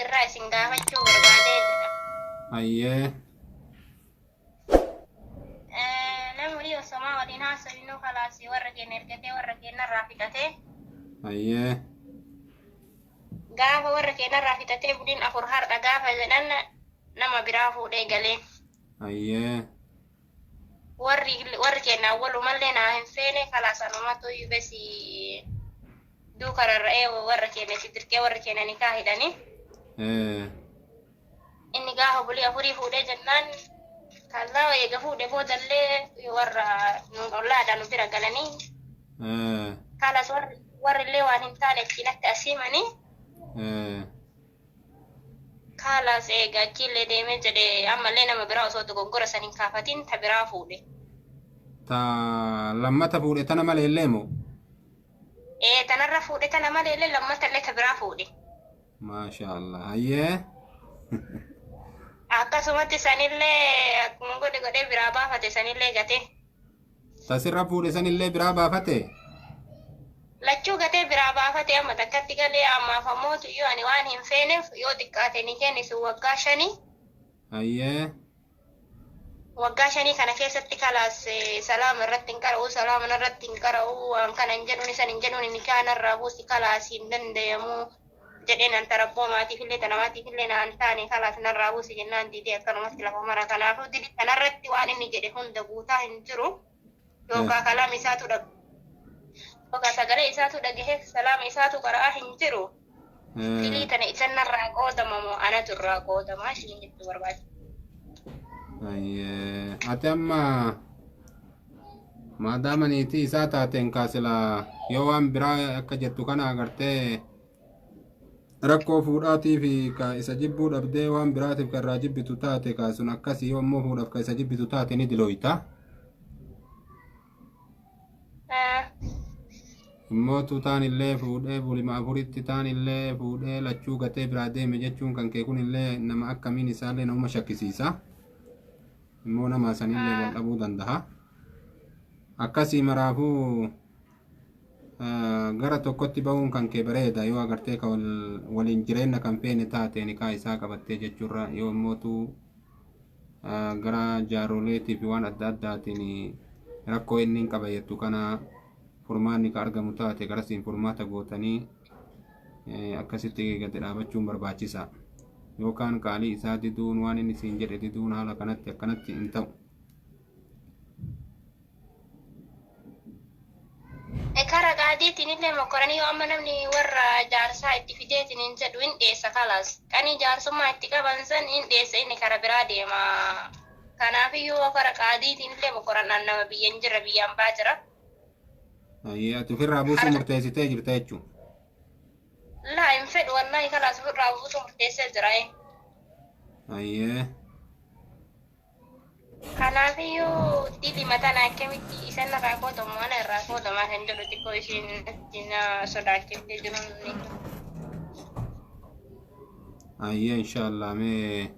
Irraa isin gaafachuu barbaadee jira. Ayyee. Namni osomaa waliin haasofnu kalaasii warra keenya ergatee warra keenya irraa fixatee. Ayyee. Gaafa warra keenya irraa fixatee buliin 4 har'a gaafa jedhan nama biraa fuudhee galee. Ayyee. Warri keenya awwalumallee naa hin feene kalaas anumatu besi duuka rarra'ee warra keenya itti dirqee warra keenya nikaa hidhanii. Inni gaafa bulii 4 fuudhee jennaan kallaa eega fuudhee boodallee warra nuun ollaadhaan nu bira galanii. Kalaas warri illee waan hin taane achiin akka asiimanii. Kalaas eega achiillee deemee jedhee ammallee nama biraa osoo dogoggora san hin kaafatin ta biraa fuudhe. Ta lammata fuudhe tana malee illee moo? Ee, tanarra fuudhe tana malee illee lammata illee ta biraa fuudhe. Maasha Allah. Ayyee. Akkasumatti sanillee akkuma godhe godhee biraa baafate sanillee gatee. Tasirra fuudhe sanillee biraa baafate? Lachuu gatee biraa baafate amma takkatti galee ammaaf ammoo yoo ani waan hin feeneef yoo xiqqaate ni kennisu waggaa 5. Ayyee. Waggaa 5 kana keessatti kalaas salaama irratti hin qara'u, salaama irratti hin qara'u, waan kana hin jedhuun isan hin jedhuun inni kaan irraa buusi kalaas hin danda'amu jedhee nan tarabboo maatiif illee tanamaatiif illee naan taane kalaas narraa buusi jennaan didee akkanumatti lafa mara. Kanaafuu didi kanarratti waan inni jedhe hunda guutaa hin jiru yookaan kalaam isaatu dhag yookaan sagalee isaatu dhagahee salaama isaatu qara'aa hin jiru. Dilii tana isan narraa qoodama moo anatu irraa qoodamaa ishiin jechuu barbaade. Ayyee. Ati amma maadaama niitii isaa taateen kaasila yoo waan biraa akka jettu kana agartee rakkoo fuudhaatii fi ka isa jibbuu dhabdee waan biraatiif ka irraa jibbitu taate kaasun akkasii yoo immoo fuudhaaf ka isa jibbitu taate ni dilooyta. Immootu taan illee fuudhee bulima 4tti taan illee fuudhee lachuu gatee biraa deeme jechuun kan kee kun illee nama akkamiin isaallee nama shakkisiisa. Immoo nama sanillee wal dhabuu danda'a. Akkasii maraafuu gara tokkotti bahuun kan kee bareeda yoo agartee ka waliin jireenya kan feene taate nikaa isaa qabattee jechuurra yoo immootu gara jaaroleetii fi waan adda addaatiin rakkoo inni hin qaba jettu kana furmaanni ka argamu taate garasiin furmaata gootanii akkasitti gadi dhaabachuun barbaachisa. Yookaan qaalii isaa diduun waan inni siin jedhe diduun haala kanatti akkanatti hin ta'u. Kara qaadiitiin illee mokkoranii yoo amma namni warra jaarsaa itti fideetiin hin jedhu hin dhiyeessa kalaas. Qanii jaarsummaa itti qaban san hin dhiyeessa inni kara biraa deema. Kanaafiyyuu kara qaadiitiin illee mokkoran nama biyya hin jirre biyyaan baa jira. Ayyee, ati ofirraa buusuu murteessitee jirta jechuudha. Laa hin fedhu wallaahi kalaas ofirraa buusuu murteessee jira. Ayyee. Kanaafiyyuu dili mataan akkamitti isan irraa qoodamu ana irraa qoodamaa kan jedhu xiqqoo ishiin na sodaachiftee jiru. Ayyee, inshallah mee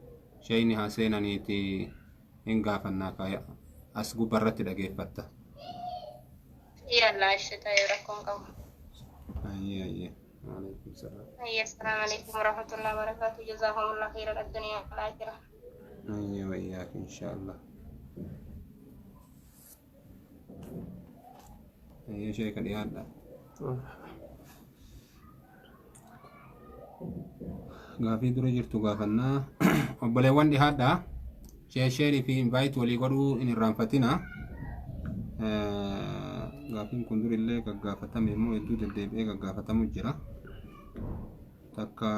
shayni haa seenaniiti hin gaafannaa kaaya as gubbarratti dhageeffatta. Yallaa ishee ta'ee rakkoon qabu. Ayyee ayyee. Waalaikum salaam. Ayyee, assalaamu alaikum warahmatullahi wabarakatuh. Jazaakumullah khairan ad-dunya wal akhirah. Ayyee wayyaak inshallah. Ayyee sheeka dhiyaadha. Gaafii dura jirtu gaafannaa. Obboleewwan dhiyaadha. Sheesheerii fi invite walii godhuu hin irraanfatina. Gaafiin kun durillee gaggaafatame immoo hedduu deddeebi'ee gaggaafatamu jira. Takka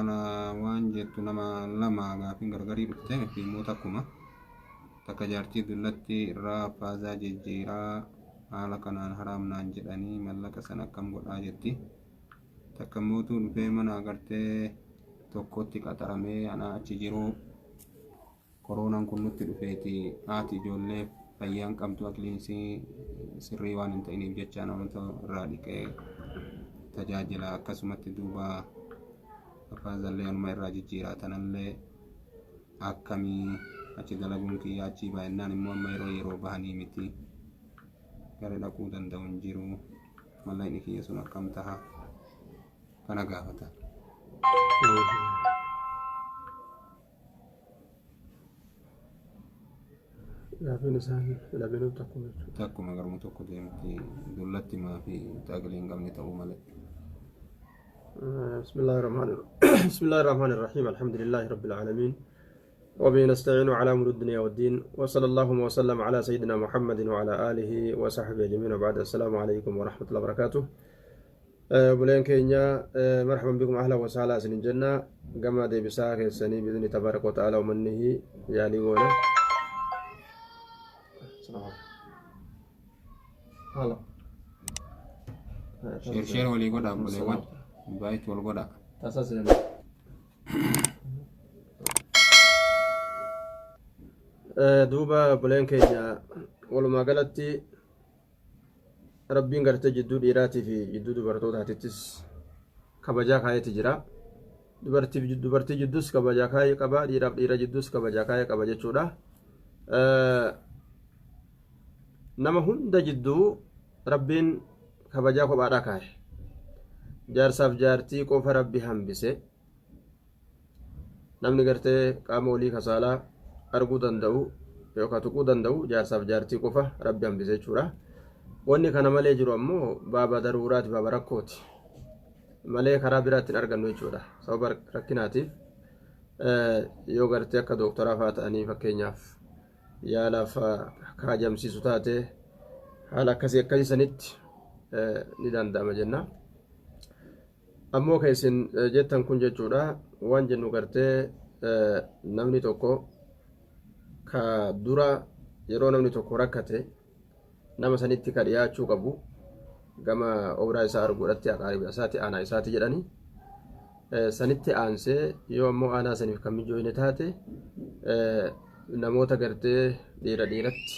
waan jettu nama lama gaafiin gargarii dhufte fi immoo takkuma. Takka jaartii dullatti irraa faazaa jijjiiraa haala kanaan haraamnaan jedhanii mallaqa sana akkam godhaa jetti. Takka mootuu dhufee mana agartee tokkotti qaxaramee ana achi jiru koronaan kun nutti dhufeeti haati ijoollee fayyaan qabdu akiliinsii sirrii waan hin ta'iniif jecha namoota irraa dhiqee tajaajila akkasumatti duuba afaazallee anuma irraa jijjiiraa tanallee akkamii achi dalaguun kiyya achii baay'inaan immoo amma yeroo bahanii miti gara dhaquu danda'u hin jiru mallaqni kiyya sun akkam taha kana gaafata. Gaafiin isaan lameenuu takkuma jechuudha. Takkuma garuma tokko deemti dullatti maa fi xaaqilii hin qabne ta'uu malee. بسم الله الرحمن بسم الله الرحمن الرحيم، الحمد لله رب العالمين، وبه نستعين على أمور الدنيا والدين، وصلى اللهم وسلم على سيدنا محمد وعلى آله وصحبه أجمعين، وبعد، السلام عليكم ورحمة الله وبركاته. Buleen keenya مرحبا بكم، أهلا وسهلا سن الجنة كما دي بساك السني بإذن تبارك وتعالى ومنه يعني قوله هلا. Share share walii godhaa buleewwan. Baay'ee wal godhaa. Taasisa. Duuba buleen keenya, walumaa galatti rabbiin gartee jidduu dhiiraatii fi jidduu dubartootaatittis kabajaa kaayeeti jira. Dubartiif dubartii jidduus kabajaa kaayee qaba, dhiiraaf dhiira jidduus kabajaa kaayee qaba jechuudha. Nama hunda jidduu rabbiin kabajaa kophaadhaa kaaye. Jaarsaaf jaartii qofa rabbi hambise. Namni gartee qaama olii kasaalaa arguu danda'u yookaan tuquu danda'u jaarsaaf jaartii qofa rabbi hambise jechuudha. Wanni kana malee jiru ammoo baaba daruuraati, baaba rakkooti malee karaa biraatti hin argannu jechuudha. Sababa rakkinaatiif yoo gartee akka dooktaraa fa'aa ta'anii fakkeenyaaf yaalaaf kaajamsiisu taate, haala akkasii akkasii sanitti ni danda'ama jenna. Ammoo kan isin jettan kun jechuudha, waan jennu gartee namni tokko ka dura yeroo namni tokko rakkate nama sanitti ka dhiyaachuu qabu gama obraa isaa arguudhatti aqaariba isaati, aanaa isaati jedhani. Sanitti aansee yoo ammoo aanaa saniif kan mijoofne taate, namoota gartee dhiira dhiiratti,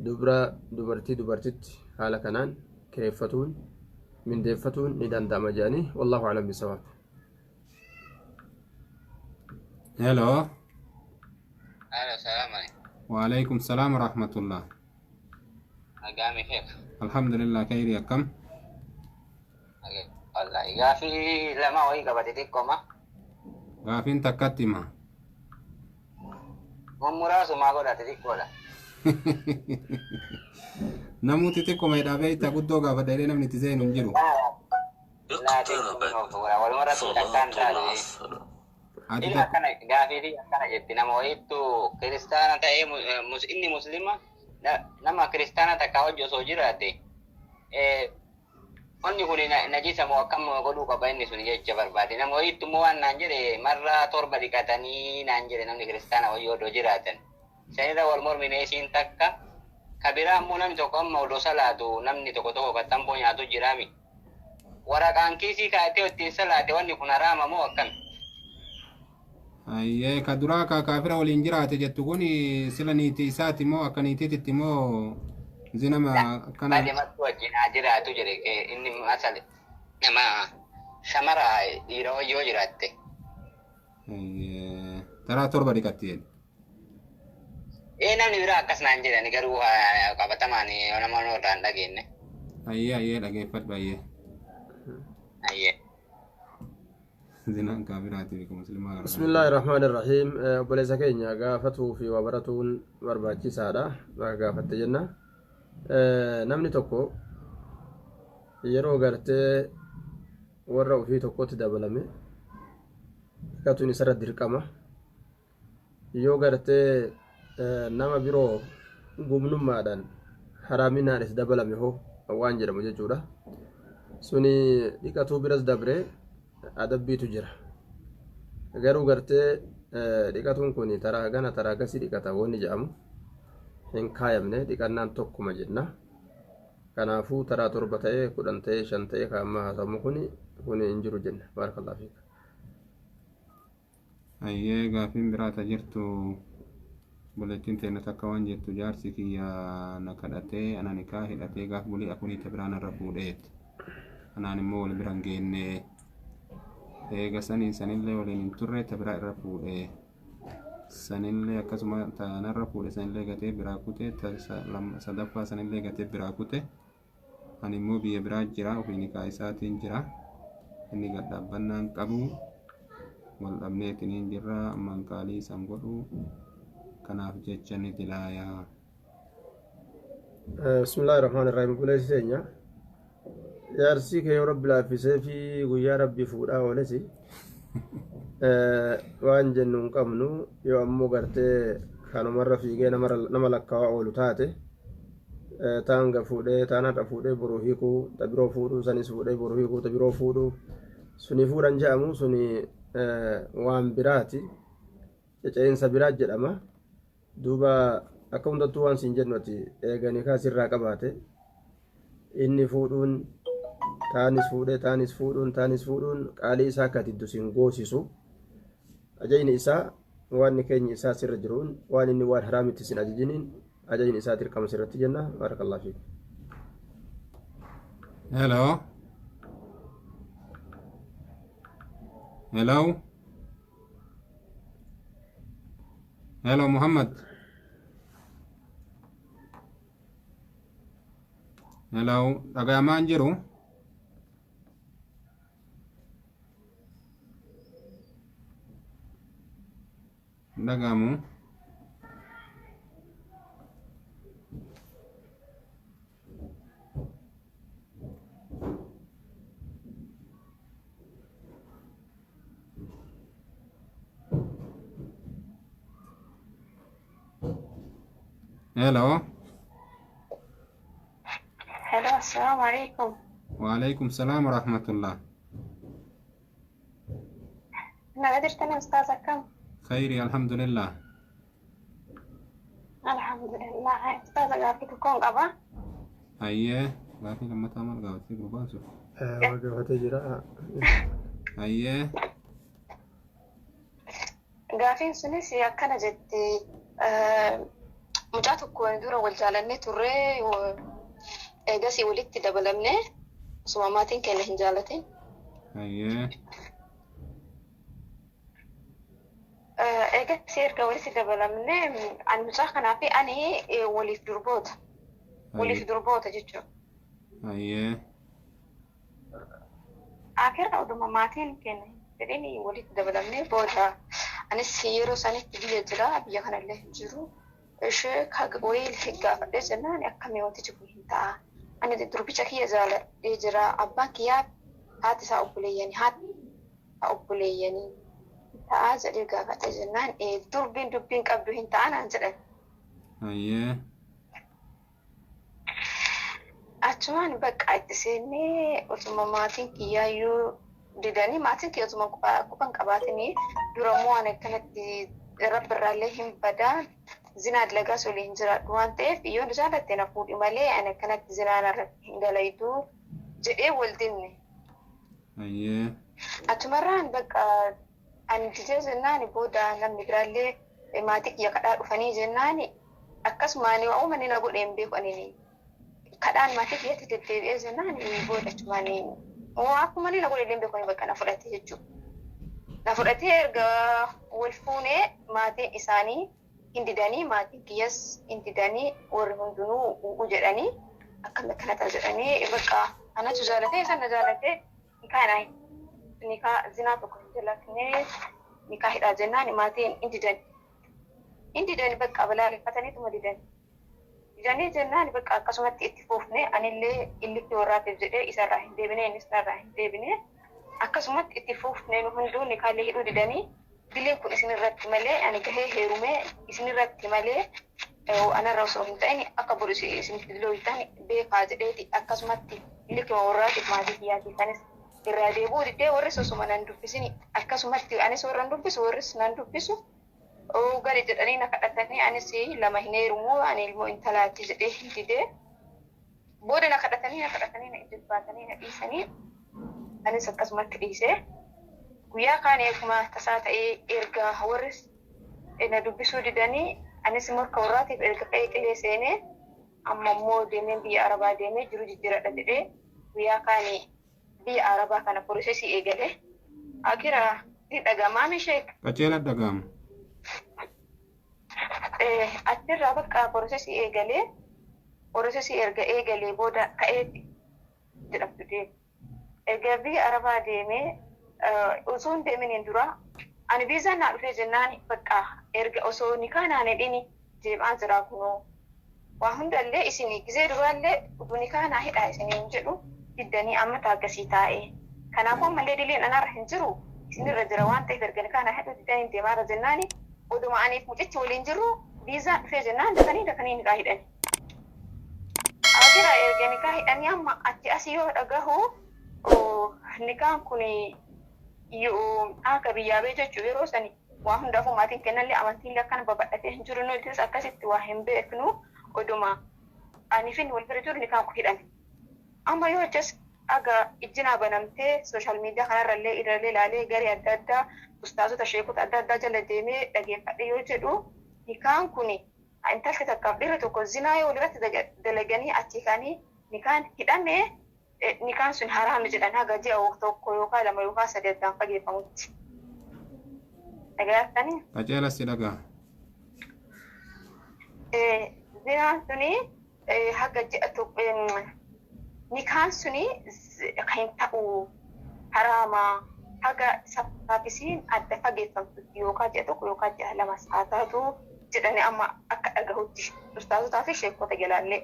dubra dubartii dubartitti haala kanaan kireeffatuun mindeeffatuun ni danda'ama jedhanii. والله أعلم بالصواب. Hello. أهلا، السلام عليكم. وعليكم السلام ورحمة الله. Nagaami keef. الحمد لله khayri, akkam? Wallahi gaafii lama wayii qabate xiqqooma. Gaafiin takkatti hima. Mummuraasumaa godhate xiqqoodha. Namuuti xiqqoma hidhaa itti guddoo gaafa dheeree namni itti seenu hin jiru. Laa, xiqqoo walumarratti takkaan صلاة taate. العصر. Ati Inni takka akkana gaafii fi akkana jetti, nama wayiittu kiristaana ta'ee inni muslima nama kiristaana takka hojii osoo jiraate, onni kun najisa moo akkam godhuu qaba inni sun jecha barbaade. Nama wayiittu immoo waan naan jedhe, marra torba dhiqatanii naan jedhe, namni kiristaana wayii odoo jiraatan. Sanirra wal mormine isiin takka. Kabiraa immoo namni tokko amma odoo salaatu namni tokko tokko kattamboo nyaatu jiraami. Waraqaan kiisii kaa'atee ittiin salaate, wanni kun haraama moo akkami? Ayyee, ka duraa ka kaafira waliin jiraate jettu kun sila niitii isaati moo akka niitiititti moo zinama akkana? Baadiyyaatti wajjin haa jiraatu jedhe, inni masale nama shamara dhiira wajji yoo jiraatte. Ayyee, taraa torba dhiqatti jedhe. Ee, namni biraa akkas naan jedhani, garuu qabatamaan yoo nama irraa hin dhageenye. Ayyee ayyee, dhageeffadhu ayyee. Ayyee. Zinaan kaafiraati fi muslimaa gargaara. بسم الله الرحمن الرحيم. Obboleessa keenya, gaafatuu fi waa baratuun barbaachisaadha. Bakka gaafatte jenna. Namni tokko yeroo gartee warra ofii tokkotti dabalame dhiqatuun isarra dirqama. Yoo gartee nama biroo gumnummaadhaan haraaminaan itti dabalame hoo waan jedhamu jechuudha. Suni dhiqatuu biras dabree adabbiitu jira. Garuu gartee dhiqatuun kun taraa gana taraa gasii dhiqata wanni jedhamu hin kaayamne, dhiqannaan tokkuma jenna. Kanaafuu taraa torba ta'ee, 10 ta'ee, shan ta'ee kan amma haasamu kun hin jiru jenna. بارك الله فيك. Ayyee, gaafiin biraa ta jirtu, bulettiin teenya takka waan jettu, jaarsi kiyya na kadhatee ana nikaa hidhatee gaaf bulii afurii ta biraan irra fuudheet. Anaan immoo wal bira hin geenne. Eega sanii sanillee waliin hin turre, ta biraa irra fuudhee. Sanillee akkasuma tanarra fuudhe, sanillee gatee biraa kute, ta sadaffaa sanillee gatee biraa kute. Ani immoo biyya biraa jira, ofii nikaa isaatiin jira. Inni gad dhaabbannaan qabu. Wal dhabneetiniin jirra, ammaan qaalii isan godhu. Kanaaf jecha ni dilaayaa. Bismillaahi rahmaani rahiim. Buleessi teenya. Jaarsii kee yoo rabbi laaffisee fi guyyaa rabbi fuudhaa ooles waan jennu hin qabnu yoo ammoo gartee kanumarra fiigee nama lakkaawaa oolu taate taan ga fuudhee taan har'a fuudhee boruu hiikuu ta biroo fuudhuu sanis fuudhee boruu hiikuu ta biroo fuudhuu suni fuudhan jedhamu suni waan biraati ceceensa biraa jedhama duuba akka hundattuu waan siin jennu ati eeganii kaasirraa qabaate inni fuudhuun taanis fuudhee taanis fuudhuun taanis fuudhuun qaalii isaa akka diddu siin goosisu ajajni isaa waan keenya isaa sirra jiruun waan inni waan haraamitti sin ajajiniin ajajni isaa dirqama sirratti jenna barakallahu fiik. Hello. Hello. Hello Muhammad. Hello, dhagahamaa hin jiru? Dhagahamu. Hello. Hello, assalaamu alaikum. Waalaikum salaam wa rahmatullah. Nagaa jirtanii ustaaz akkam? Khayri alhamdulillah. Alhamdulillah. Ustaaz gaaffii tokkoon qaba. Hayyee gaaffii lammataa maal gaafattee gurbaan sun? Waa gaafatee jira. Hayyee. Gaaffiin sunis akkana jetti mucaa tokko dura wal jaalannee turree eegasii walitti dabalamne osuma maatiin keenya hin jaalatin. Hayyee. Eegasii erga walitti dabalamne ani mucaa kanaa fi ani waliif durboota. Waliif durboota jechuudha. Hayyee. Akira oduma maatiin keenya hin fedhin walitti dabalamne booda anis yeroo sanitti biyya jira biyya kanallee hin jiru. Ishee wayii gaafadhee jennaan akkamii wantichi kun hin ta'a. Ani durbicha kiyya jaaladhee jira. Abbaan kiyyaa haati isaa obboleeyyanii haati isaa obboleeyyanii ta'a jedhee gaafadhee jennaan durbiin dubbiin qabdu hin ta'a naan jedhan. Hayyee. Achumaan bakka itti seennee osuma maatiin kiyyaayyuu didanii maatiin kiyya osuma quban qabaatinii durammoo waan akkanatti rabbirraallee hin badaan zinaa dalagaa solii hin jiraadhu waan ta'eef yoo jaalatte na fuudhi malee ani akkanatti zinaan irratti hin dalaytu jedhee wal dinne. Hayyee. Achumarraan bakka ani didee jennaan booda namni biraallee maatii kiyya kadhaa dhufanii jennaan akkasuma ani uummanni na godhe hin beeku ani kadhaan maatii kiyyatti deddeebi'ee jennaan booda achumaan akkuma inni na godhe hin beeku ani bakka na fudhate jechuudha. Na fudhatee erga wal fuunee maatiin isaanii hin didanii maatiin kiyyas hin didanii warri hundinuu u'u jedhanii akkam akkana ta'a jedhanii bakka anatu jaalatee isaan na jaalatee nikaa nikaa zinaa tokko hin jallatne nikaa hidhaa jennaan maatiin hin didan. Hin didanii bakka balaaleffataniituma didan. Didanii jennaan bakka akkasumatti itti fuufne anillee illitti warraatiif jedhee isarraa hin deebine innis narraa hin deebine akkasumatti itti fuufne nu hunduu nikaalee hidhuu didanii dileen kun isinirratti malee ani gahee heerumee isinirratti malee anarra osoo hin ta'in akka boru isinitti dilooytan beekaa jedheeti akkasumatti illikuma warraatiif maatii kiyyaatiif anis irraa deebi'uu didee warris osuma nan dubbisini akkasumatti anis warra hin dubbisu warris nan dubbisu gadi jedhanii na kadhatanii anis lama hin heerumuu ani ilmoo intalaati jedhee hin didee booda na kadhatanii na kadhatanii na ijjibbaatanii na dhiisanii anis akkasumatti dhiisee guyyaa kaan eeguma tasaa ta'ee erga warris na dubbisuu didanii anis morka warraatiif erga ka'ee qilee seenee amma immoo deemeen biyya Arabaa deemee jiru jijjiiradha jedhee guyyaa kaan biyya Arabaa kana porosesii eegale akira ni dhagamaa misheek. Qaceela dhaga'ama. Achirraa bakka porosesii eegalee porosesii erga eegalee booda ka'ee jedhamtu deeme. Erga biyya Arabaa deemee osoo hin deeminiin dura Ani viizaan naa dhufee jennaan bakka erga osoo nikaa naan hidhini deemaa jira kunoo. Waa hundallee isinii gizee duraallee nikaa naa hidhaa isiniin jedhu diddanii amma taaggasii taa'ee. Kanaafuu ammallee dileen anarra hin jiru isinirra jira waan ta'eef erga nikaa naa hidhu diddanii deemaarra jennaani oduma aniif mucichi waliin jirru viizaan dhufee jennaan dafanii dafanii nikaa hidhani. Akira erga nikaa hidhanii amma achi asii yoo dhagahu nikaan kun akka biyyaa bee jechuun yeroo sani waa hundaafuu maatiin kennallee amantiillee akkana babal'atee hin jiru nutis akkasitti waa hin beeknu oduma aniifin wal bira jiru nikaan kun hidhame. Amma yoo achas aga ijjinaa banamtee sooshaal miidiyaa kanarrallee irrallee ilaalee garee adda addaa ustaazota sheekota adda addaa jala deemee dhageeffadhe yoo jedhu nikaan kun intalli takkaaf dhiirri tokko zinaa yoo walirratti dalaganii achi ka'anii nikaan hidhame nikaan sun haraami jedhan haga ji'a tokko yookaan lama yookaan sadi addaan fageeffamutti. Dhagaattanii? Qaceela si dhagaa. Zinaan suni haga ji'a tokko nikaan suni kan ta'u haraama haga saffisiin adda fageeffamtutti yookaan ji'a tokko yookaan ji'a lamas haa taatu jedhanii amma akka dhagahutti ustaazotaa fi sheekota jalaallee.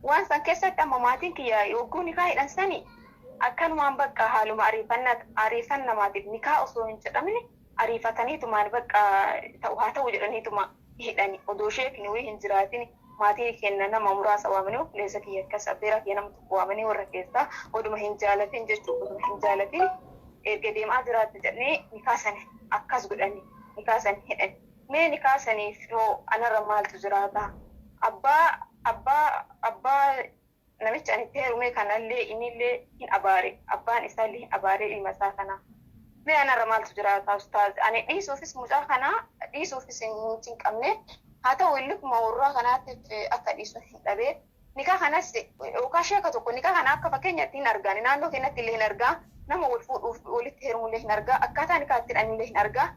Waan san keessatti amma maatiin kiyya yogguu nikaa hidhan sani akkanumaan bakka haaluma ariifannamaatiif nikaa osoo hin jedhamne ariifataniitumaan bakka ta'u haa ta'u jedhaniituma hidhani odoo sheekni wayii hin jiraatin maatiin kenna nama muraasa waamanii obboleessa kiyya akkas abbeeraa kiyya nama tokko waamanii warra keessaa oduma hin jaalatin jechuudha oduma hin jaalatin erga deemaa jiraatte jedhanii nikaa sana akkas godhani nikaa sana hidhani. Mee nikaa saniif yoo anarra maaltu jiraata? Abbaa namicha ani itti heerume kanallee innillee hin abaare abbaan isaallee hin abaare ilma isaa kana. Mee anarra maaltu jiraata ustaaz? Ani dhiisuufis mucaa kana dhiisuufis hin qabne haa ta'u illikuma warraa kanaatiif akka dhiisu hin dhabee nikaa kanas yookaan sheeka tokko nikaa kana akka fakkeenyaatti hin argaane naannoo keenyatti illee hin argaa nama wal fuudhuuf walitti heerumullee hin argaa akkaataa nikaa itti hidhanillee hin argaa.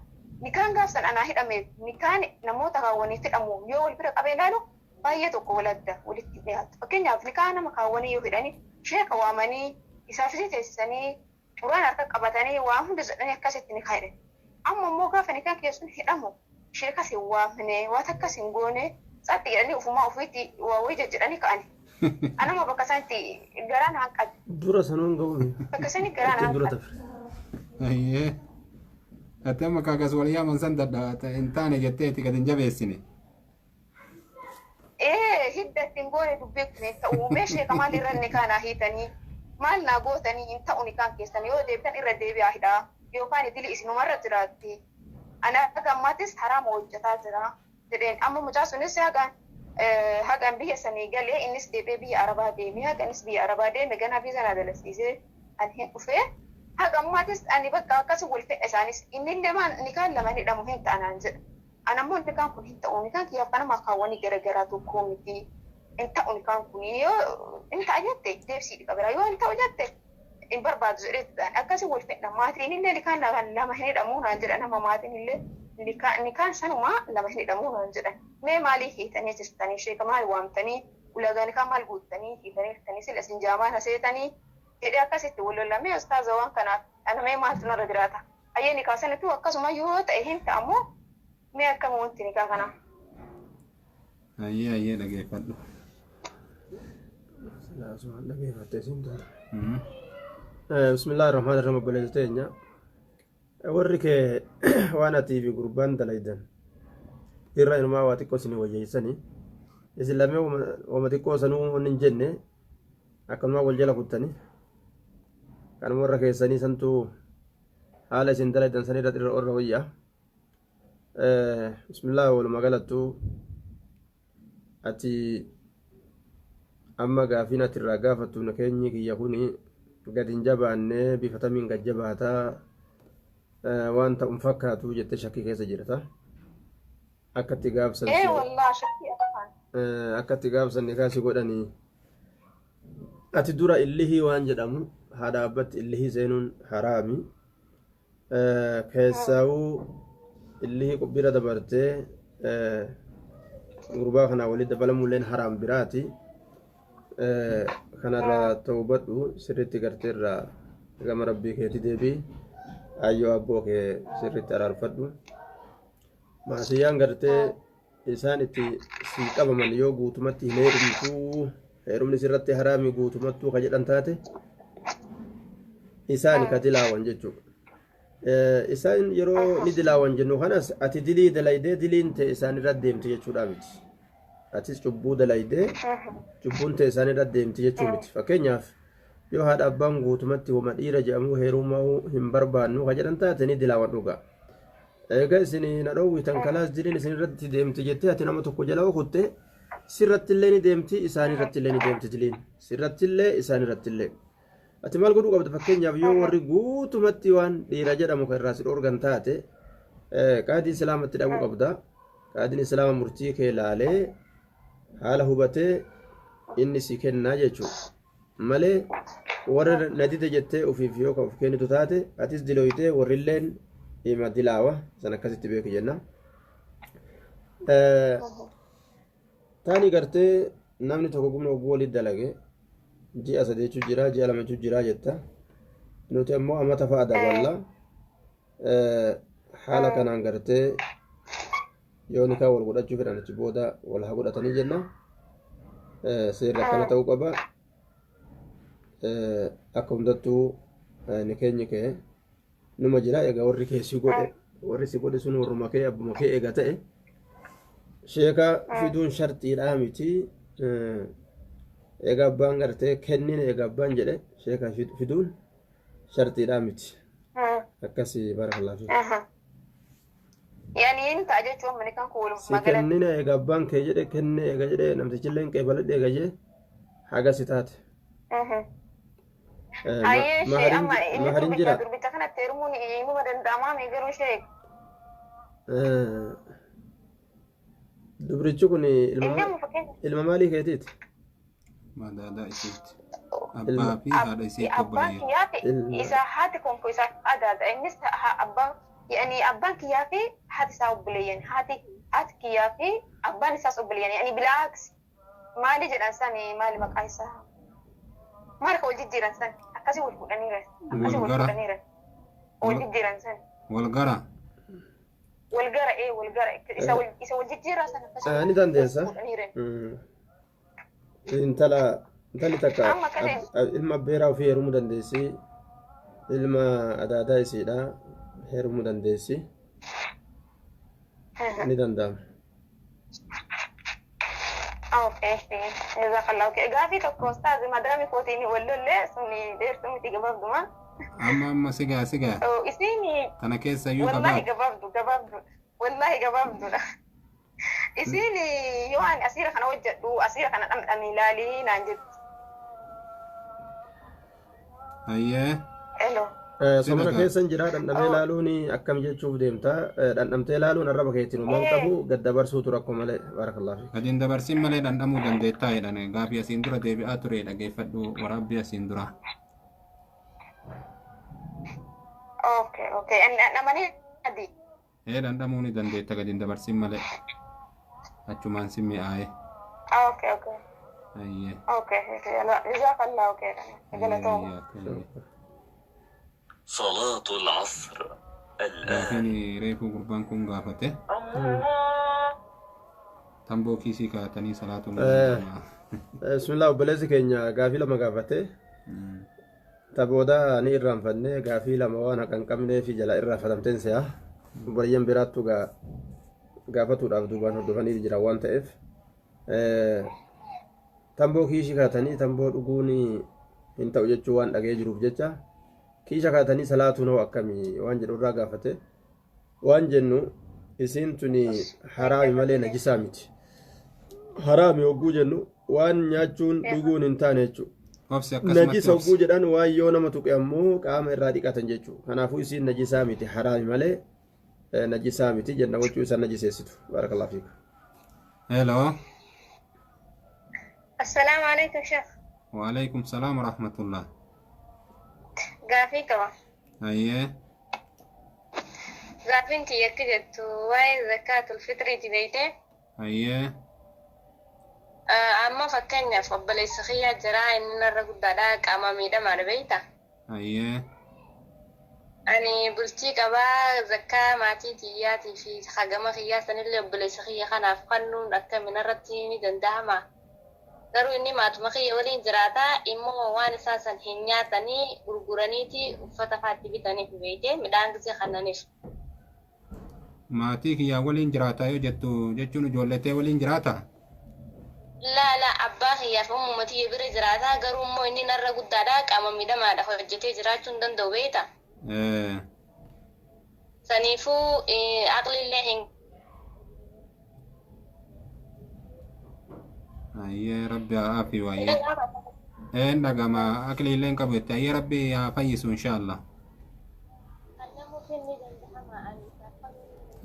Nikaan gaafsan anaa hidhameef nikaan namoota kaawwaniif hidhamu yoo wal bira qabee ilaalu baay'ee tokko waladda walitti dhiyaatu. Fakkeenyaaf nikaa nama kaawwanii yoo hidhani sheeka waamanii isaafis teessisanii quraan harka qabatanii waa hunda jedhanii akkasitti nikaa hidhan. Amma immoo gaafa nikaan keessun hidhamu sheekas hin waamne waan akkas hin goone tsatti jedhanii ofumaa ofiitti waa wayii jedhanii ka'ani. Anama bakka isaanitti garaan hanqate. Dura sanuun ga'uun. Bakka isaanii garaan hanqate. Ayyee. Ati amma kaakas wal yaaman san hin taane jettee itti gad hin jabeessine. Ee hidda ittiin goone dubbii kun hin ta'u mee sheeka maal irra nikaa naa hiitanii maal naa gootanii hin ta'u nikaan keessan yoo deebitan irra deebi'aa hidhaa yookaan idili isinumarra jiraatti. Ani akka ammaattis haraama hojjetaa jira jedheen amma mucaa sunis hagaan biyya sanii galee innis deebi'ee biyya Arabaa deemee haga innis biyya Arabaa deeme ganaa biyya sanaa dalasiisee ani hin dhufee. Haga ammaatis ani bakka akkas wal fedha isaanis innillee maan nikaan lama hidhamu hin ta'anaan jedha. Ana ammoo nikaan kun hin ta'u nikaan kiyyaaf kanama kaawwanii garaagaraa tokko miti hin ta'u nikaan kun yoo hin ta'a jette deebisii dhiqa bira yoo hin ta'u jette hin barbaadu jedhee akkasii wal fedha maatiin illee nikaan lama hin hidhamu naan jedha nama maatiin illee nikaan sanumaa lama hin hidhamu naan jedha. Mee maalii hiitanii jirtanii sheeka maal waamtanii ulaagaa nikaa maal guuttanii hiitanii jirtanii sila isin jaamaan haseetanii jedhee akkasitti wal lolamee ustaaza waan kanaaf ana mee maaltu narra jiraata. Ayyee nikaa sanattuu akkasuma yoo ta'e hin ta'amu mee akkam wanti nikaa kana. Ayyee ayyee dhageeffadhu. Silaasumaan dhageeffattee siin tola. Bismillaahi rahmaani rahiim obboleessa teenya. Warri kee waan atii fi gurbaan dalaydan irra inumaa waa xiqqoo isin wayyeessanii isin lamee wama xiqqoo sanuu wanni hin jenne akkanumaa wal jala kuttanii kanuma warra keessanii santuu haala isin dalaydan sanirra irra orra wayyaa. Bismillaahi walumaa galattuu ati amma gaafiin ati irraa gaafattu keenyi kiyya kuni gad hin jabaanne bifa tamiin gad jabaataa waan ta'uun fakkaatu jettee shakkii keessa jirta. Akka itti gaafsan akka itti gaafsan nikaa si godhanii ati dura illihii waan jedhamu haadha abbatti illihii seenuun haraami. Keessaawuu illihii bira dabartee gurbaa kanaa walitti dabalamuulleen haraam biraati. Kanarraa ta'uu badhu sirriitti garteerraa gama rabbii keetii deebii. Ayyoo abboo kee sirriitti araarfadhu. Maasiyyaan gartee isaan itti sii qabaman yoo guutumatti hin heerumtuu heerumni sirratti haraami guutumattuu ka jedhan taate isaan ka dilaawan jechuudha. Isaan yeroo ni dilaawan jennu kanas ati dilii dalaydee diliin ta'e isaan irra deemte jechuudha miti. Atis cubbuu dalaydee cubbuun ta'e isaan irra deemte jechuu miti. Fakkeenyaaf yoo haadha abbaan guutumatti wama dhiira jedhamu heerumuu hin barbaannu ka jedhan taate ni dilaawan dhugaa. Egaa isin na dhoowwitan kalaas diliin isin irratti deemte jettee ati nama tokko jala okutte sirrattillee ni deemti isaan irrattillee ni deemti diliin sirrattillee isaan irrattillee. Ati maal godhuu qabda fakkeenyaaf yoo warri guutumatti waan dhiira jedhamu kan irraa si dhoorgan taate qaadii islaamatti dhabuu qabda. Qaadiin islaama murtii kee laalee haala hubatee inni si kennaa jechuudha. Malee warra na dide jettee ofiif yoo kan of kennitu taate atis dilooyitee warrilleen hima dilaawa san akkasitti beeku jenna. Taani gartee namni tokko gumna ogguu walitti dalage ji'a sadeechu jira ji'a lamachu jira jetta nuti ammoo amata fa'a daballa haala kanaan gartee yoo nikaa wal godhachuu fedhan achi booda wal haa godhatanii jenna seerri akkana ta'uu qaba akka hundattuu ni keenyi kee numa jira egaa warri kee si godhe warri si godhe sun warruma kee abbuma kee eega ta'e sheeka fiduun sharxiidhaa miti egaa abbaan gartee kennine egaa abbaan jedhe sheeka fiduun sharxiidhaa miti akkasii barakalaa fi Yani hin ta'a jechuun mani kan kun si kennine egaa abbaan kee jedhe kenne eega jedhe namtichillee hin qeebaladhe eega jedhe haga si taate. Ayyee ishee amma inni Mahariin jira. durbicha kanatti heerumuun himuma danda'amaa mee garuu ishee Dubrichi kun inni amma fakkeenya ilma maalii keetiiti? Madaadaa isiitti. Abbaa fi haadha isiitti abbaan obboleeyyan. kiyyaa fi isa haati kun isaa adaadha innis abbaan yani abbaan kiyyaa fi haati isaa obboleeyyan haati haati kiyyaa fi abbaan isaas obboleeyyan yani bilaaks maali jedhan sani maali maqaa isaa maali ka wal jijjiiran san akkasii wal fuudhaniiran akkasii wal Wal gara. fuudhaniiran wal jijjiiran san Wal gara. wal gara ee wal gara isa wal isa wal jijjiiraa san akkasii Ni dandeessa. wal fuudhaniiran. Intala intalli takka Amma kana- ilma abbeeraa ofii heerumuu dandeessi. Ilma adaadaa isiidha heerumuu dandeessi. Ni danda'ama. Okay, jazakallah. Okay, gaafii tokko ustaazi madaami kootiin wal lolle suni dheertuu miti gabaabduma. Amma amma sigaa sigaa Isin tana keessa iyyuu wallahi qabaatu. gabaabdu gabaabdu wallahi gabaabdudha. Isin yoo ani asiira kana hojjedhu asiira kana dhamdhame ilaalii naan jettu. Hayyee. Elo. Somana Sinagaa. keessan jira dhandhamee laaluun akkam jechuuf deemta. Dhandhamtee laaluun arraba keetiin uumaan qabu gad dabarsuutu rakkoo malee barakallah fi. Gadi hin dabarsin malee dhandhamuu dandeettaa jedhan gaafii asiin dura deebi'aa ture dhageeffadhu waraabbii asiin dura. Okay, okay. Dhandhamanii adii. Ee dhandhamuu ni dandeetta gadi hin dabarsin malee. Achumaan si mi'aaye. Okay, okay. Hayyee. Okay, jazakallah. Okay. Galatooma. Hayyee. صلاة العصر الآن Gaafiin reefuu gurbaan kun gaafate. Tamboo kiisii kaa'atanii salaatuun ni danda'ama. Bismillah obboleessi keenya gaafii lama gaafate. Ta booda ni irraanfanne gaafii lama waan haqa hin qabnee fi jala irraanfatamteen se'a. Obboleeyyan biraattu gaafatuudhaaf duubaan hordofanii jira waan ta'eef. Tamboo kiishii kaatanii tamboo dhuguun hin ta'u jechuu waan dhagee jiruuf jecha kiisha kaatanii salaatuun hoo akkamii waan jedhu irraa gaafate. Waan jennu isiin tuni haraami malee najisaa miti. Haraami hogguu jennu waan nyaachuun dhuguun hin taane jechuudha. Obsi akkasumatti Najisa hogguu obsi. jedhan waan yoo nama tuqe ammoo qaama irraa dhiqatan jechuudha. Kanaafuu isiin najisaa miti haraami malee najisaa miti jenna gochuu isaan najiseessitu. Barakallahu fiikum. Hello. Assalaamu alaikum sheekh. Waalaikum salaam wa rahmatullah. Gaafii qaba. Hayyee. Gaafiin kiyya akka jettu waa'ee zakaatul fitriiti beeytee Hayyee. amma fakkeenyaaf obboleessa kiyyaa jira inni narra guddaadha qaama miidhamaadha beeyta. Hayyee. Ani bultii qabaa zakkaa maatii kiyyaatii fi hagama kiyyaa sanillee obboleessa kiyya kanaaf kennuun akkamiin irratti ni danda'ama. Garuu inni maatuma kiyya waliin jiraataa immoo waan isaa san hin nyaatanii gurguraniiti uffata faatti bitaniif beekee midhaan gisee kannaniif. Maatii kiyyaa waliin jiraataa yoo jettu jechuun ijoolletee waliin jiraataa? Laa laa, abbaa kiyyaaf ummuma tiyya bira jiraataa, garuu immoo inni narra guddaadha, qaama miidhamaadha, hojjetee jiraachuu hin danda'u beekta. Saniifuu aqliillee hin Ayyee, rabbi haa aafiyu ayyee. Een dhagama, aqliillee hin qabu jette. Ayyee, rabbi haa fayyisu inshaallah.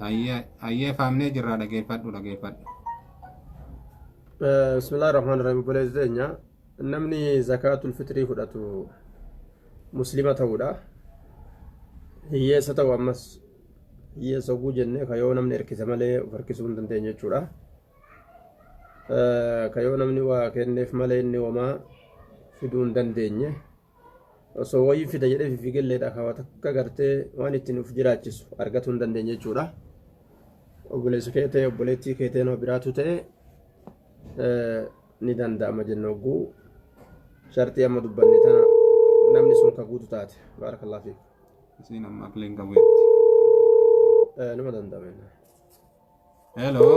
Ayyee ayyee, faamnee jirra, dhageeffadhu dhageeffadhu. Bismillaahi Rahmaan Rahiim. Obboleessi teenya, namni zakaatul fitrii fudhatu muslima ta'uudha. Hiyyeessa ta'u, ammas hiyyeessa oguu jennee ka yoo namni hirkise malee of harkisuu hin dandeenye jechuudha. Ka yoo namni waa kenneef malee inni homaa fiduu hin dandeenye. Osoo wayii fida jedhee fiigelleedha ka takka gartee waan ittiin of jiraachisu argatuu hin dandeenye jechuudha. Obboleessa kee ta'e, obboleettii kee ta'e, nama biraatu ta'e ni danda'ama jenna hogguu shartii amma dubbanne tana namni sun ka guutu taate. Baarakallahu fiik. Isiin amma aqliin qabu jetti. Nama danda'ama jenna. Hello.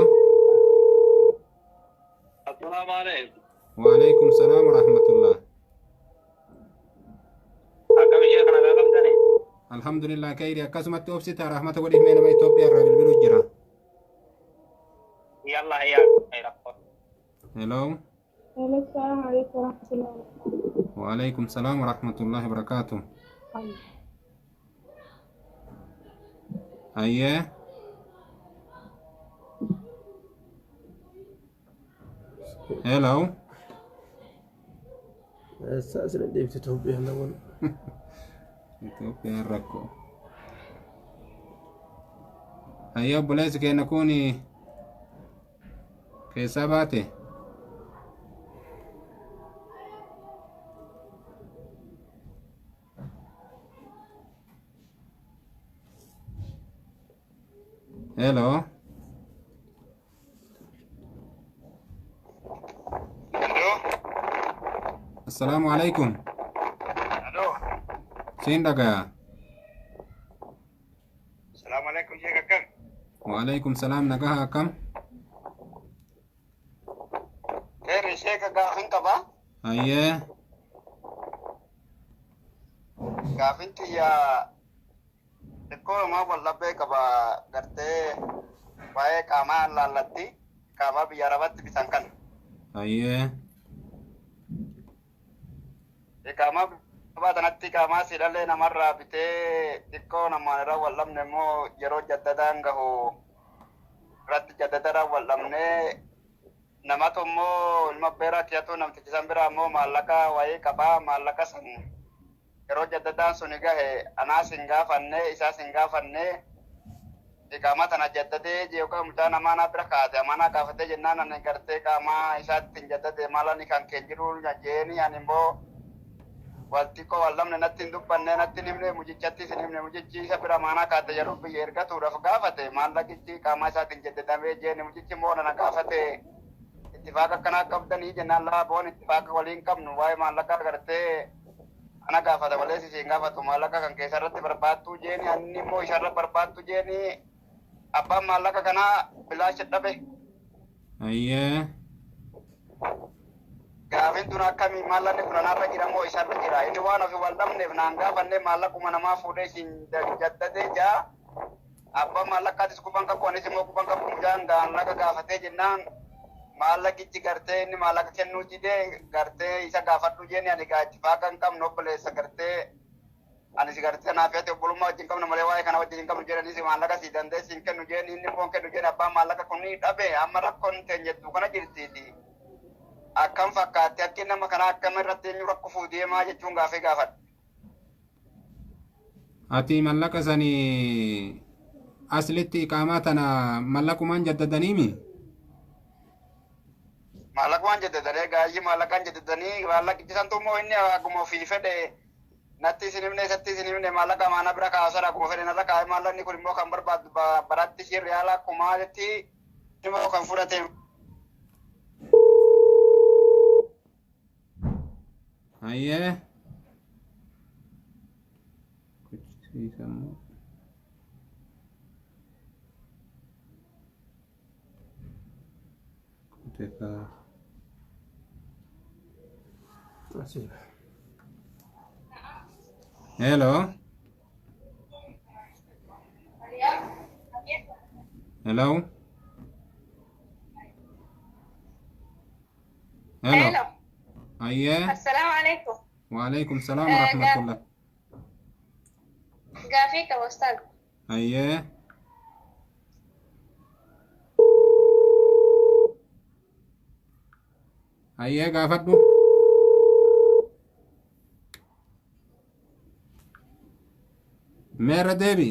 Assalaamu alaikum. Waalaikum salaam wa rahmatullah. Akkam ishee kana gaafamtani? Alhamdulillah kayri, akkasumatti obsita, rahmata godhiif mee, nama Itoophiyaa irraa bilbilu jira. Yalla yaa rakkoo. Hello. السلام عليكم ورحمة الله وبركاته. وعليكم السلام ورحمة الله وبركاته. Ayyee. Hello. Eessa isin dhiibti Itoophiyaan namoonni? Itoophiyaan rakkoo. Ayyee, obboleessi keenya kun keessaa baate? Hello. Hello. Assalaamu alaikum. Hello. Siin dhagaya. Assalaamu alaikum, sheek, akkam? Waalaikum salaam, nagaha, akkam? Keerri sheeka, gaafin qaba. Ayyee. Gaafin xiyya xiqqoo namaa wal dhabbee qaba, gartee waa'ee qaamaa laallatti, qaamaa biyya arabatti bitan kana. Ayyee. Qaamaa biyya tanatti qaamaa sidhallee namarraa bitee, xiqqoo namaan irra wal dhabne immoo yeroo jaddadaan gahu irratti jaddadaadhaan wal dhabnee, namatu immoo ilma beeraa kiyatu namtichi san biraa immoo maallaqa wayii qabaa, maallaqa san yeroo jaddadaan suni gahe anaas hin gaafanne, isaas hin gaafanne. Iqaamaa tana jaddadee yookaan mucaan amaanaa bira kaate amaanaa gaafatee jennaan, ani gartee qaamaa isaatti hin jaddade, maala kan kee jiru jeeni, ani immoo wal xiqqoo wal lamne, natti hin dubbanne, natti hin himne, mucichatti hin himne. Mucichi isa bira amaanaa kaate yeroo biyya ergatuudhaaf gaafate, maallaqichi qaamaa isaatti hin jaddadamee jeeni. Mucichi immoo nana gaafate, ittifaaqa akkanaa qabdanii jennaan, laa boon, ittifaaqa waliin qabnu, waa'ee maallaqaa gartee ana gaafata malee isiin gaafatu, maallaqa kan keessa irratti barbaaddu jeeni, anni immoo isarra barbaaddu jeeni, abbaan maallaqa kanaa bilaasha dhabe. Ayyee. Gaafin tun akkamii? Maallaqni kun anarra jira moo isarra jira? Inni waan ofi wal dhabneef naan gaafanne, maallaquma namaa fuudhee isin jaddadee jaa. Abbaan maallaqaatis quban qabu, anis immoo quban qabu. Mucaan maallaqa gaafatee jennaan maallaqichi gartee inni maallaqa kennuu didee, gartee isa gaafadhu jeeni. Ani gaa ittifaaqa hin qabnu, obboleessa gartee ani si gartee naaf yaate obbolummaa wajjin qabnu malee waa'ee kana wajjin hin qabnu jedhanii, maallaqa si danda'e si hin kennu jeeni, inni immoo hin kennu jeeni, abbaan maallaqa kun ni dhabe. Amma rakkoon teenyettu kana jirtiiti. Akkam fakkaatti akki nama kana, akkam irratti eenyu rakkoo deemaa jechuun gaafii gaafadha. Ati mallaqa sanii aslitti iqaamaa tana mallaqumaan jaddadaniimi? Maallaqumaan jaddadanii, gaayyii maallaqaan jaddadanii, maallaqichi santu immoo inni akkuma ofii fedhe. Natti isin himne isatti isin himne maallaqa maana bira kaasara akkuma fedhe narra kaa'e maallaqni kun immoo kan barbaaddu baratti ishee riyaala kumaatti immoo kan fudhate. Hayyee. Kuchisiisammoo. Kutekaa. Hello. Hello. Hello. Hello. Hayyee. Assalaamu alaikum. Waalaikum salaam warahmatullah. Gaafii qaba ustaaz. Hayyee. Hayyee gaafadhu. Meerra deebi.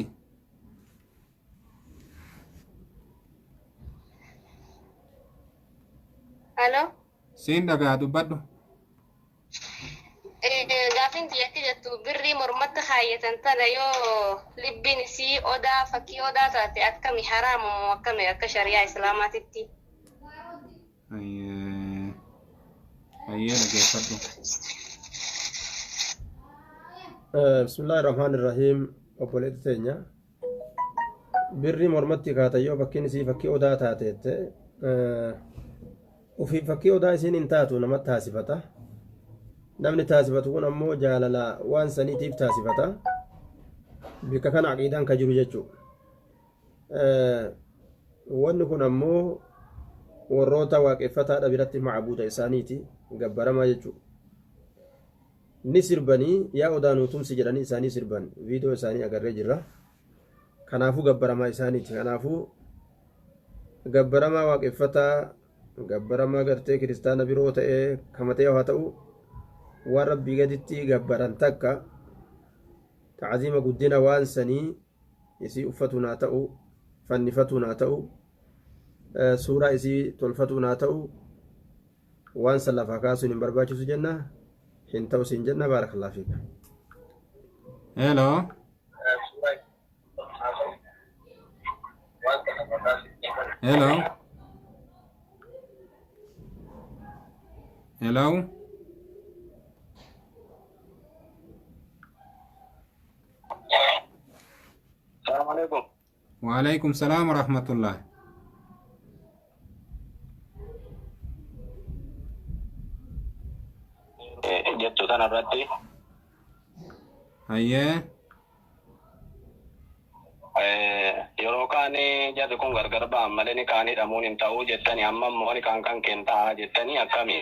Hello. Siin dhagaa dubbadhu. Gaafiin kiyya jettu birrii mormatti kaayyatan tana yoo libbiin isii odaa fakkii odaa taate akkami haraama moo akkami akka shari'aa islaamaatitti? Hayyee. Hayyee dhageeffadhu. Bismillaahi Rahmaani Rahiim. Obboleettii teenya. Birrii mormatti kaatan yoo fakkiin isii fakkii odaa taateette ofii fakkii odaa isiin hin taatu namatti taasifata. Namni taasifatu kun ammoo jaalala waan saniitiif taasifata. Bikka kana aqiidaan ka jiru jechuudha. Wanni kun ammoo warroota waaqeffataadha biratti macbuuda isaaniiti gabbaramaa jechuudha. Ni sirbanii yaa odaa nuu tumsi jedhanii isaanii sirban viidiyoo isaanii agarree jirra. Kanaafuu gabbaramaa isaaniiti. Kanaafuu gabbaramaa waaqeffataa gabbaramaa gartee kiristaana biroo ta'ee kamatee haa ta'u waan rabbii gaditti gabbaran takka ta'aziima guddina waan sanii isii uffatuun haa ta'u fannifatuun haa ta'u suuraa isii tolfatuun haa ta'u waan san lafaa kaasuun hin barbaachisu jenna hin ta'u siin jenna baarakallahu fiik. Hello. Hello. Hello. Salaamu alaikum. Waalaikum salaam warahmatullah. Jettu sana irratti Hayyee. Yeroo kaan jarri kun gargar ba'an malee ni kaan hidhamuun hin ta'uu jettanii amma immoo ni kaan kan keen ta'a jettanii akkami?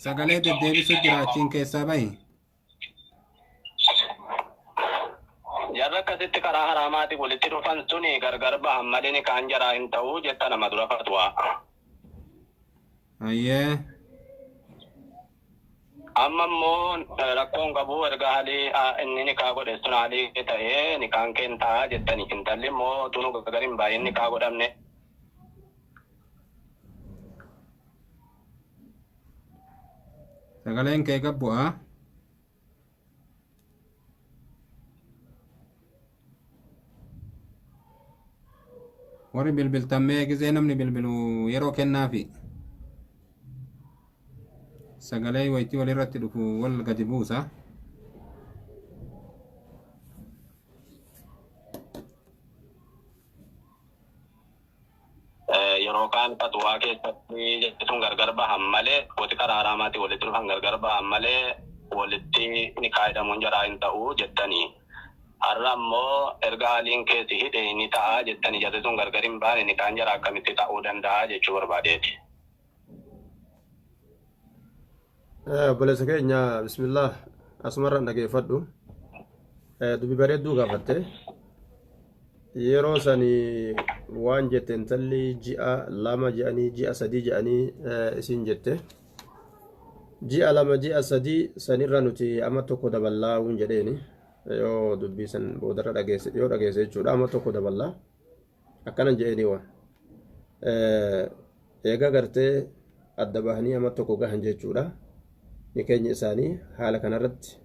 Sagalee deddeebisu jira achiin keessaa bahi. Jarri akkasitti karaa haraamaatiin walitti dhufan suni gargar ba'an malee ni kaan jaraa hin ta'uu jetta nama dura fatwaa. Hayyee. Amma immoo rakkoon qabu erga haalii inni nikaa godhe sun haalii ta'ee nikaan keen ta'a jettanii intalli immoo tunu gargar hin baay'in nikaa godhamne. Sagaleen kee gad bu'aa. Warri bilbiltan mee gizee namni bilbilu yeroo kennaafi. Sagalee wayitii walirratti dhufu wal gadi buusa. Yeroo kaan fatwaa keessatti jechuun gargar bahan malee wati karaa haraamaatiin walitti dhufan gargar bahan malee walitti nikaa hidhamuun jaraa hin ta'uu jettanii. Har'a immoo erga haaliin keessi hidhe ni ta'a jettanii jarri sun gargar hin baane nikaan jaraa akkamitti ta'uu danda'a jechuu barbaadeeti. Obboleessa keenya bismillah asumarraan dhageeffadhu. Dubbi bareedduu gaafatte. Yeroo sani waan jette intalli ji'a 2 ji'anii ji'a 3 ji'anii isin jette. Ji'a 2 ji'a 3 sanirra nuti amma tokko daballaa waan jedheeni. Yoo dubbii san boodarra dhageesse yoo dhageesse jechuudha amma tokko daballaa akkanan jedheeni waan. Egaa gartee Adda bahanii amma tokko gahan jechuudha. Nikeenyi isaanii haala kanarratti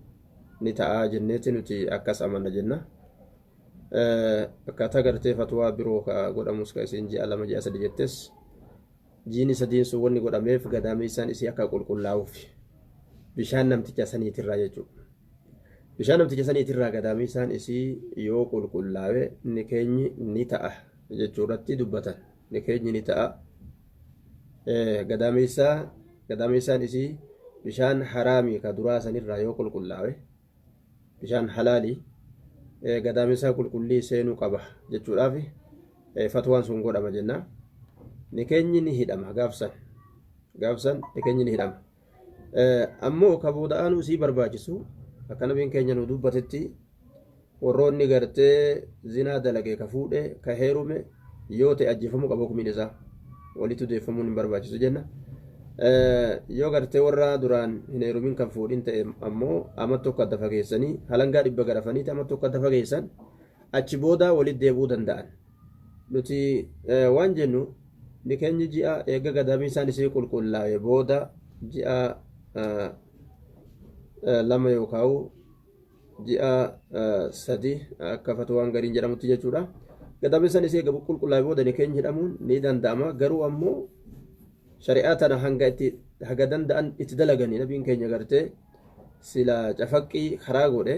ni ta'a jenneeti nuti akkas amanna jenna. Akkaataa gartee fatwaa biroo ka godhamus ka isiin ji'a 2 ji'a 3 jettes jiini sadiin sun wanni godhameef gadameessaan isii akka qulqullaa'uuf bishaan namticha saniitirraa jechuudha. Bishaan namticha saniitirraa gadameessaan isii yoo qulqullaa'e nikeenyi ni ta'a jechuurratti dubbatan. Nikeenyi ni ta'a. Gadameessaan isii bishaan haraamii ka duraa sanirraa yoo qulqullaa'e bishaan halaalii gadameessaa qulqullii seenuu qaba jechuudhaaf fatwaan sun godhama jenna. Nikeenyi ni hidhama gaafsan. Gaafsan nikeenyi ni hidhama. Ammoo ka booda'aanuu isii barbaachisu akka nabiin keenya nu dubbatetti warroonni gartee zinaa dalage ka fuudhe ka heerume yoo ta'e ajjeefamuu qaba hukumiin isaa walitti deeffamuun hin barbaachisu jenna. Yoo gartee warra duraan hin heerumin kan fuudhin ta'e ammoo amma tokko adda fageessanii halangaa 100 garafanii amma tokko adda fageessan achi booda walitti deebi'uu danda'an. Nuti waan jennu nikeenyi ji'a eega gadameessaan isii qulqullaa'e booda ji'a 2 yookaan ji'a 3 akka fatwaan gariin jedhamutti jechuudha. Gadameessaan isii eega qulqullaa'e booda nikeenyi hidhamuun ni danda'ama. Garuu ammoo shari'aa tana hanga itti haga danda'an itti dalaganii nabiin keenya gartee sila cafaqqii karaa godhe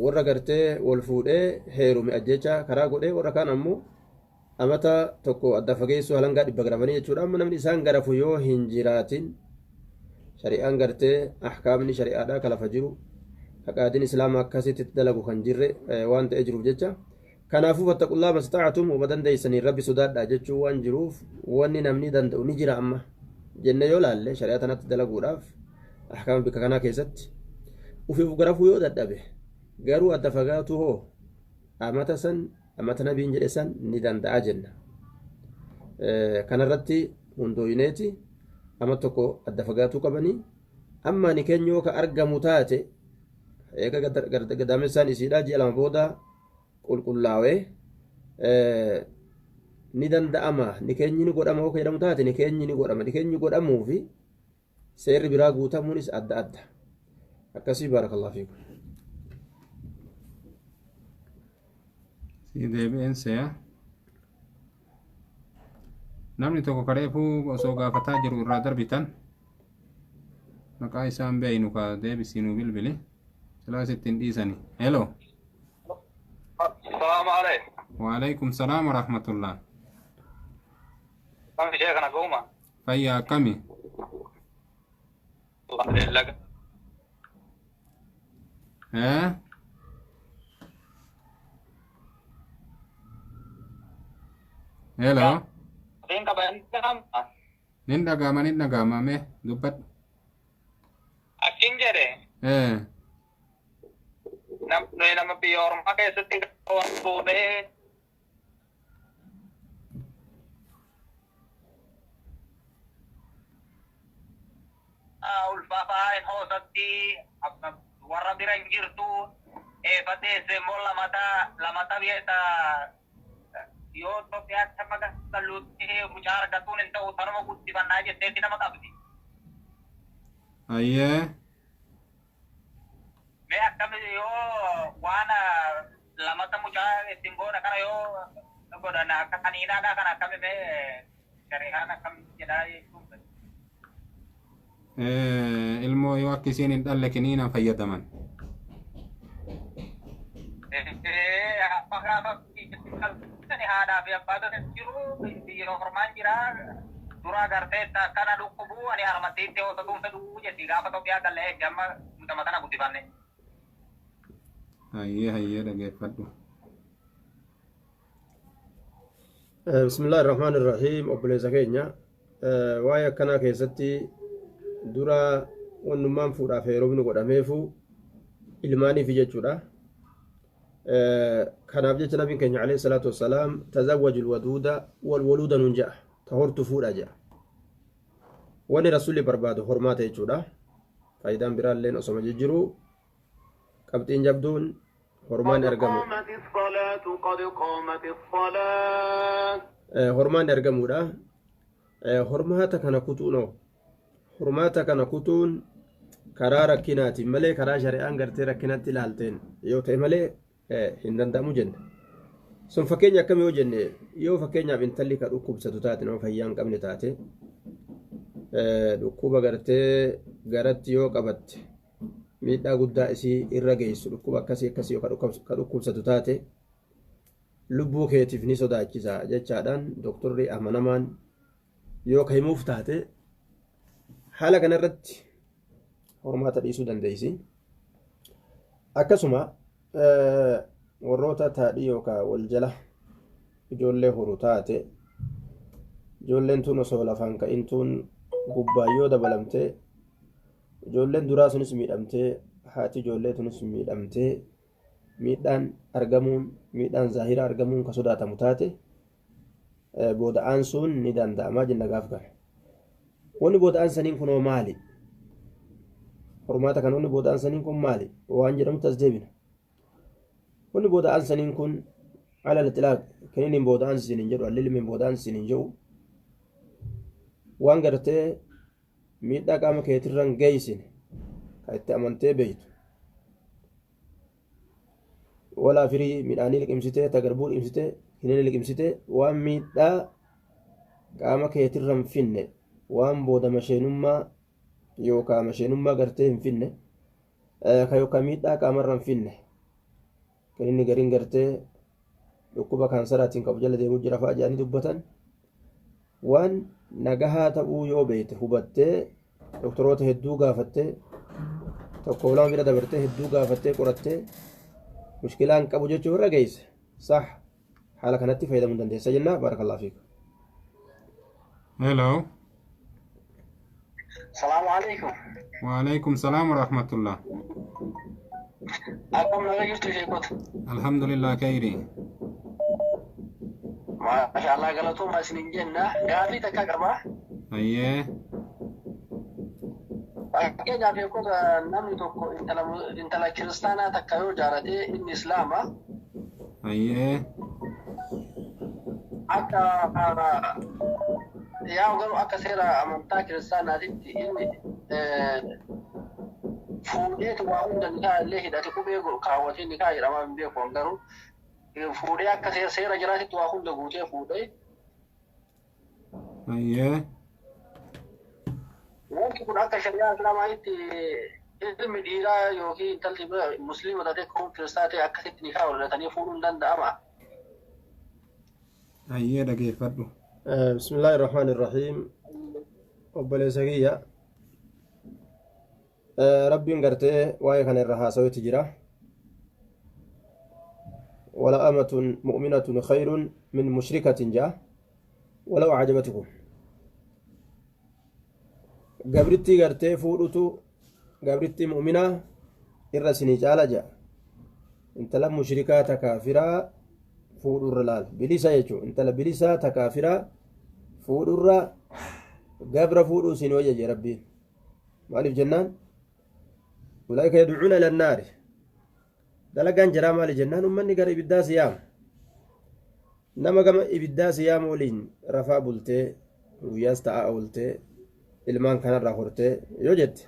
warra gartee wal fuudhee heerume ajjecha karaa godhe warra kaan ammoo amata tokko adda fageessuu halangaa 100 garafanii jechuudha. Amma namni isaan garafu yoo hin jiraatin shari'aan gartee ahkaamni shari'aadhaa ka lafa jiru haqaadiin islaamaa akkasitti dalagu kan jirre waan ta'ee jiruuf jecha. Kanaafuu fattaqullaa mastata'atum uma dandeessanii rabbi sodaadhaa jechuu waan jiruuf wanni namni danda'u ni jira amma jenne yoo laalle shari'aa tanatti dalaguudhaaf ahkaama bikka kanaa keessatti ufiif garafuu yoo dadhabe garuu adda fagaatu hoo amata san amata nabiin jedhe san ni danda'a jenna. Kanarratti hundooyineeti ama tokko adda fagaatuu qabanii amma ni keenya yoo ka argamu taate eega gadameessaan isiidhaa ji'a 2 booda qulqullaa'ee ni danda'ama nikeenyi ni godhama yoo jedhamu taate nikeenyi ni godhama nikeenyi godhamuu fi seerri biraa guutamuunis adda adda akkasii. Baarakallahu fiikum. Si deebi'een se'a. Namni tokko kareefuu osoo gaafataa jiru irraa darbitan maqaa isaan beeynu ka deebisiinuu bilbili silaas ittiin dhiisani. Hello. Salaamu alaikum. Waalaikum salaam wa rahmatullah. Kami sheekana goma. Fayyaa akkami? Alhamdulillah. Hello. Rin qaba inni dhaga'ama. Nin dhaga'ama nin dhaga'ama mee dubbadhu. Akkin jedhe. Nuyi nama biyya ormaa keessatti waan fuudhee ulfaafaa hin hoosatti warra bira hin jirtu eefa teesse immoo lamata biyya yoo Itoophiyaatti amma galluutti mucaa argatuun hin ta'u tanuma guddifannaa jetteetti nama qabdi. Ayyee. Mee akkami yoo waan lamata mucaa ittiin goona kana yoo godhan akka kaniinaadhaa kana akkami mee shari'aan akkam jedhaa jechuun. Ilmoo yoo akka isiin hin dhalle kiniinaan fayyadaman. Amma gaafa haadhaa fi abbaatu jiru biyya ormaan jira dura gartee akkana dhukkubuu ani harmattiitti hoosatuun fedhuu jetti gaafa Itoophiyaa gallee amma mutama kana guddifanne. Hayyee hayyee dhageeffadhu. Bismillaahi Rahmaani Rahiim obboleessa keenya waa'ee akkanaa keessatti dura wannummaan fuudhaaf heerumni godhameefu ilmaaniif jechuudha. Kanaaf jecha nabiin keenya alayhi salaatu wassalaam tazawwaju alwaduuda walwaluuda nuun jedha ta hortu fuudha jedha. Wanni rasuulli barbaadu hormaata jechuudha. Faayidaan biraalleen osoma jijjiru qabxiin jabduun hormaan argamu. Hormaan argamuudha. Hormaata kana kutuunoo hormaata kana kutuun karaa rakkinaatiin malee karaa shari'aan gartee rakkinatti ilaalteen yoo ta'e malee hin danda'amu jenna. Sun fakkeenya akkam yoo jenne, yoo fakkeenyaaf intalli ka dhukkubsatu taate, nama fayyaa hin qabne taate, dhukkuba gartee garatti yoo qabatte miidhaa guddaa isii irra geessu, dhukkuba akkasii akkasii yoo ka dhukkubsatu taate lubbuu keetiif ni sodaachisa jechaadhaan doktorri amanamaan yoo ka himuuf taate haala kanarratti hormaata dhiisuu dandeessi. Akkasuma warroota taadhii yookaan wal jala ijoollee horu taate, ijoolleen tun osoo lafaan ka'in tun gubbaayyoo dabalamtee ijoolleen duraa sunis miidhamtee haati ijoollee tunis miidhamtee miidhaan argamuun miidhaan zaahiraa argamuun ka sodaatamu taate booda'aan sun ni danda'amaa jenna gaaf kana. Wanni booda'aan saniin kunoo maali? Hormaata kan wanni booda'aan saniin kun maali? Waan jedhamutti as deebina. Wanni booda'aan saniin kun ala lixilaaq kenniin booda'aan siniin jedhu, allilmiin booda'aan siniin jedhu, waan gartee miidhaa qaama keetirran geessine ka itti amantee beeytu, walaa firii midhaanii liqimsitee, tagarbuu liqimsitee, kinini liqimsitee, waan miidhaa qaama keetirra hin finne, waan booda masheenummaa yookaan masheenummaa gartee hin finne, ka yookaan miidhaa qaamarra hin finne, kan inni gariin gartee dhukkuba kaansaraatiin qabu jala deemuu jira fa'a jedhanii dubbatan, waan nagahaa ta'uu yoo beekte hubattee doktoroota hedduu gaafattee, tokko lama bira dabartee hedduu gaafattee qorattee mushkilaan qabu jechuu irra geesse, sah, haala kanatti fayyadamuu dandeessa jenna. Barakallahu fiik. Hello. Salaamu alaikum. Waalaikum salaam wa rahmatullah. Akkam naga jirtu sheekota? Alhamdulillah, khayri. Maasha Allah, galatooma isinin jenna. Gaafii takka qaba. Ayyee. Fakkeenyaaf sheekota, namni tokko intala kiristaanaa takka yoo jaalate, inni islaama. Ayyee. Akka yaa garuu akka seera amantaa kiristaanaatitti inni fuudheetu waa hunda nikaa illee hidhate, qubee kaawwatee nikaa jedhamaa hin beeku, garuu fuudhee akka seera jiraatitti waa hunda guutee fuudhee. Ayyee. Wanti kun akka shari'aa islaamaatti ilmi dhiiraa yookiin intalli musliima taatee kun kiristaa ta'e akkasitti nikaa godhatanii fuudhuun danda'ama? Ayyee, dhageeffadhu. Bismillaahi Rahmaani Rahiim. Obboleessa kiyya, Rabbiin gartee waa'ee kana irra haasaweeti jira. ولأمة مؤمنة خير من مشركة جاء ولو أعجبتكم. Gabrittii gartee fuudhutu gabrittii mu'minaa irra isinii caala jaa intala mushrikaa ta kaafiraa fuudhurra. Laal, bilisa jechuu, intala bilisaa ta kaafiraa fuudhurra gabra fuudhuu isin wayya jee Rabbiin. Maaliif jennaan, أولئك يدعون إلى النار. Dalagaan jaraa maali jennaan, ummanni gara ibiddaa siyaama. Nama gama ibiddaa siyaama waliin rafaa bultee, guyyaas ta'aa ooltee, ilmaan kanarraa hortee yoo jette,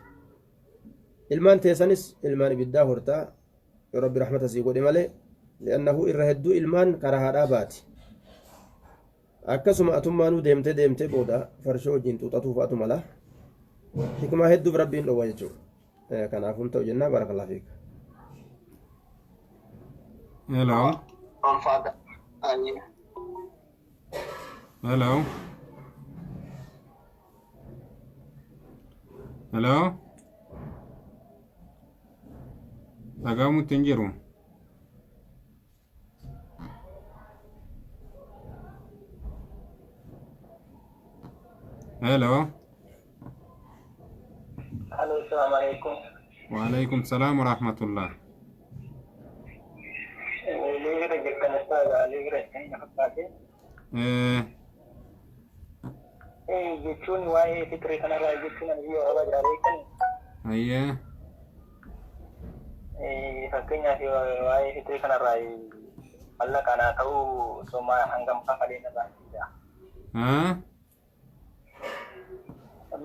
ilmaan teessanis ilmaan ibiddaa hortaa yoo Rabbi rahmata sii godhe malee, li'annahu irra hedduu ilmaan karaa haadhaa baati. Akkasuma atummaanuu deemtee deemtee booda farshoo wajjin xuuxatuu fa'atu mala. Hikmaa hedduuf Rabbiin dhowwa jechuudha. Kanaafuu ta'u jennaa. Barakallahu fiik. Hello. Ulfaadha. Hello. Hello. Dhagahamutti hin jiru. Hello. Halo, assalamu alaikum. Waalaikum salaam wa rahmatullah. Ligira jirtan ustaaza, ligira isin fakkaate. Jechuun waa'ee fitrii kanarraa jechuun ani biyya Arabaa jira beekan. Ayyee. Fakkeenyaaf waa'ee fitrii kanarraa mallaqa naa ta'uu somaa hangam kafalee narraa jira. Haa?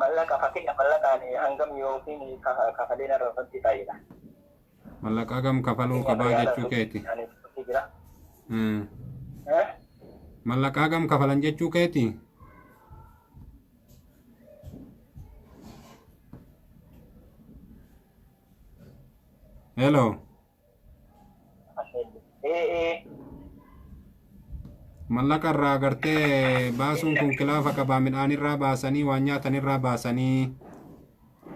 Mallaqa fakkeenya mallaqaan hangam yookiin kafaleen irratti ta'edha. Mallaqa gam kafaluu qabaa jechuu keeti. Ani jira. Mallaqa gam kafalan jechuu keeti. Hello. Mallaqa irraa gartee baasuun kun kilaafa qabaa midhaan irraa baasanii waan nyaatan irraa baasanii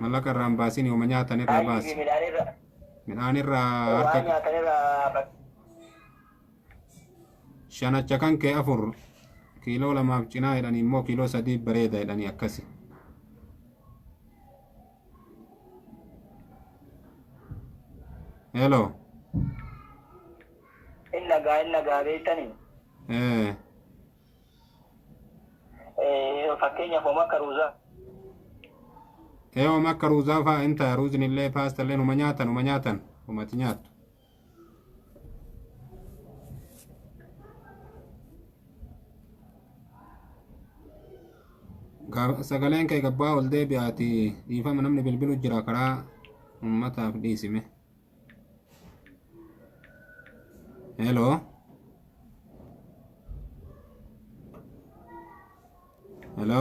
mallaqa irraa hin baasin yooma nyaatan irraa baasi. Midhaan irraa harka shanacha kan kee 4 kiiloo 2 cinaa jedhanii immoo kiiloo 3 bareeda jedhanii akkasi. Hello. Inni nagaa beektanii. Fakkeenyaaf hooma akka ruuzaa. Hooma akka ruuzaa fa'aa inta ruuzni illee paasta illee homa nyaatan homa nyaatan homati nyaattu. Sagaleen kee gabbaa ol deebi'aati dhiifama namni bilbilu jira karaa uummataaf dhiisime. Hello. Hello.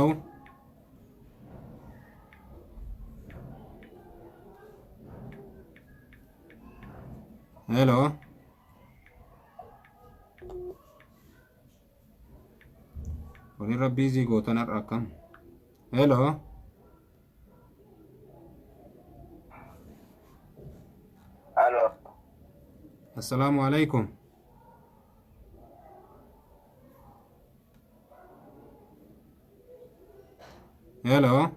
Hello. Walirra biizii gootan har'a akkam. Hello. Hello. Assalaamu alaikum. Hello.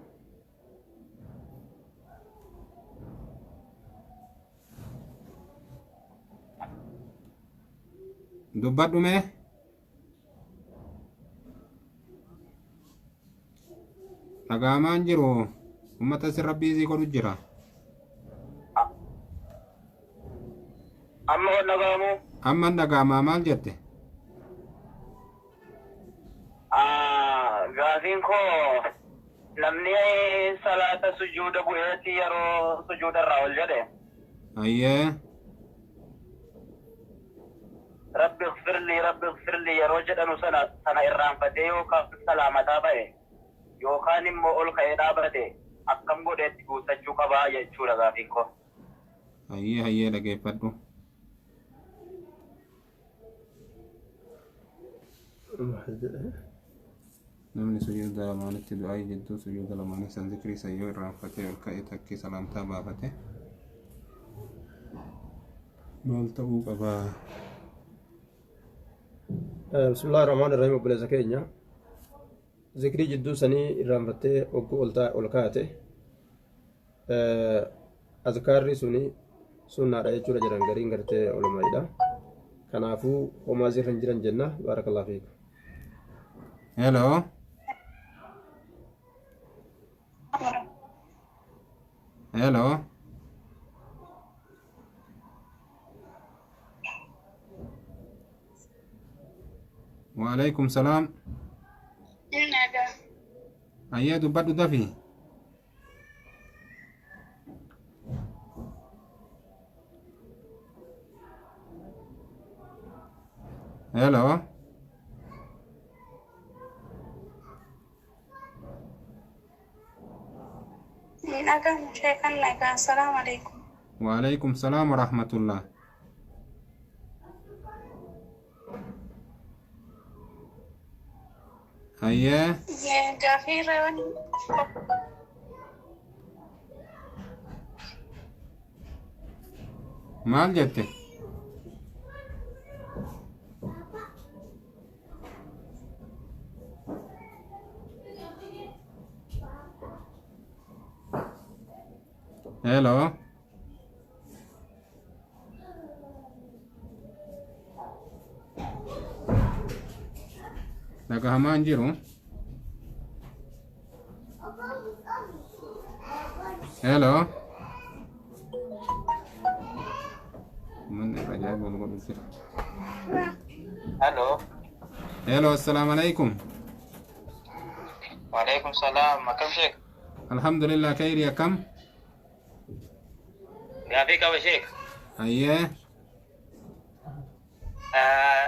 Dubbadhu mee. Dhaga'amaan jiru uummata sirra biizii godhu jira. Amma hin dhaga'amu. Amma hin dhaga'amaa maal jette? Gaafiin koo namni salaata sujuuda bu'eetti yeroo sujuuda irraa ol jedhe. Ayyee. Rabbi ighfirli rabbi ighfirli yeroo jedhanu sana irraanfatee yookaan salaamataa ba'e yookaan immoo ol ka'ee dhaabate akkam godheetti guuttachuu qabaa jechuudha gaafiin koo. Ayyee ayyee dhageeffadhu. Namni sujuuda lamaanitti du'aa jidduu sujuuda lamaanii san zikrii san yoo irraanfatee ol ka'ee takkii salaamtaa baafate maal ta'uu qabaa? Bismillaahi rahmaani rahiim obboleessa keenya zikrii jidduu sanii irraanfattee ogguu ol kaate azkaarri suni sunnaadha jechuudha jedhan gariin gartee olumaayidha. Kanaafuu homaa zirra hin jiran jenna baarakallahu fiik. Hello. Hello. Waalaikum salaam. Ayyee dubbadhu dafi. Hello. Assalamu alaikum. Waalaikum salaam wa rahmatullah. Ayyee. Gaafii irra maal jette? Hello. Dhagahamaa hin jiru. Hello. Manni ajaa'iba wal godhu jira. Hello. Hello, assalaamu alaikum. Waalaikum salaam. Akkam sheek? Alhamdulillah khayri akkam? Gaafii qaba sheek. Ayyee.